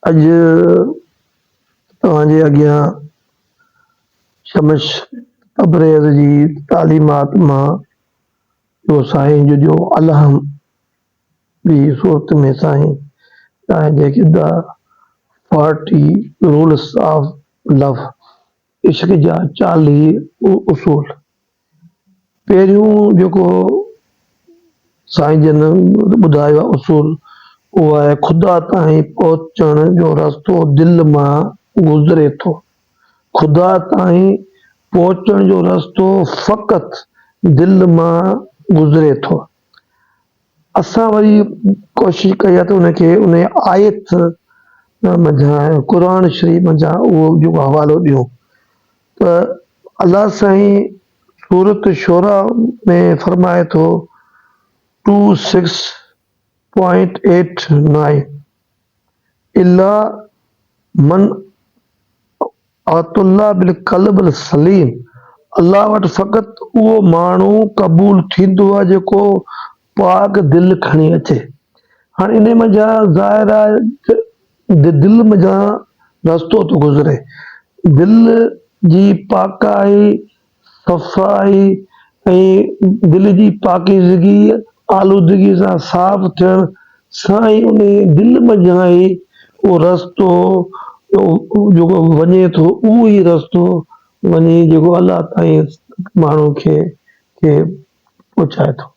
اڄ توهان جي اڳيان شمس تبريز جي تعليمات مان جو سائين جو جو الهم جي صورت ۾ سائين تان جيڪي the 40 rules of love عشق جا 40 اصول پهريون جيڪو سائين جن ٻڌايو آهي اصول اهو آهي خدا تائين پهچڻ جو رستو دل مان گذري ٿو. خدا تائين پهچڻ جو رستو فقط دل مان گذري ٿو. اسان وري ڪوشش ڪئي آهي ته ان کي ان آيت منجهان قرآن شريف منجهان اهو جيڪو حوالو ڏيون ته الله سائين سورة شعراء ۾ فرمائي ٿو two six point eight nine الا من ات الله بالقلب السليم الله وٽ فقط اهو ماڻهو قبول ٿيندو آهي جيڪو پاڪ دل کڻي اچي. هاڻي انهي منجهان ظاهر آهي ته دل منجهان رستو ٿو گذري. دل جي پاڪائي، صفائي ۽ دل جي پاڪيزگي، آلودگي سان صاف ٿيڻ سان ئي انهي دل منجهان ئي اهو رستو جيڪو وڃي ٿو اهو ئي رستو وڃي جيڪو الله تائين ماڻهو کي کي پهچائي ٿو.